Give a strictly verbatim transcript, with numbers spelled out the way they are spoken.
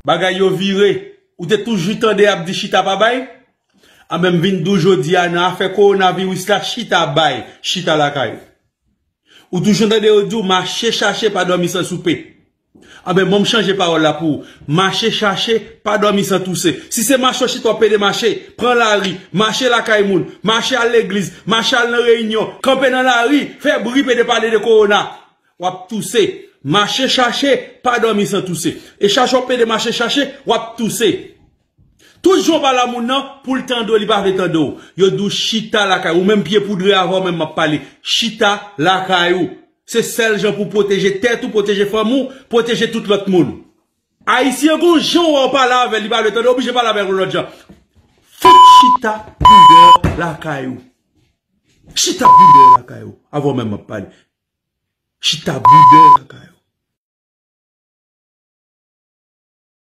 Bagay yo vire. Ou te toujou tande ap di chita pa bay? Anben, m vin di w jodi a, nan afè kowonaviris la, chita bay, chita lakay ou. Ou toujou tande yo di w mache chache, pa dòmi san soupe. Anben, bon, m chanje pawòl la pou ou. Mache chache, pa dòmi san touse. Si se mache w chita w pede mache, pran lari, mache lakay moun, mache al legliz, mache al nan reyinyon, kanpe nan lari, fè bri, pede pale de kowona. W ap touse. Mache chache, pa dòmi san touse. E chache w ap pede mache chache, w ap touse. Tout jan w pale a moun nan, pou l tande w, li pa vle tande w. Yo di w chita lakay ou, menm pye poudre avè w menm m ap pale. Chita lakay ou. Se sèl jan pou pwoteje tèt ou, pwoteje fanmi w, pwoteje tout lòt moun. Ayisyen gon jan w pale avè l, li pa vle tande w, oblije pale avè l yon lòt jan. Fout chita boudè lakay ou. Chita boudè lakay ou. Avè w menm m ap pale. Chita boudè lakay ou.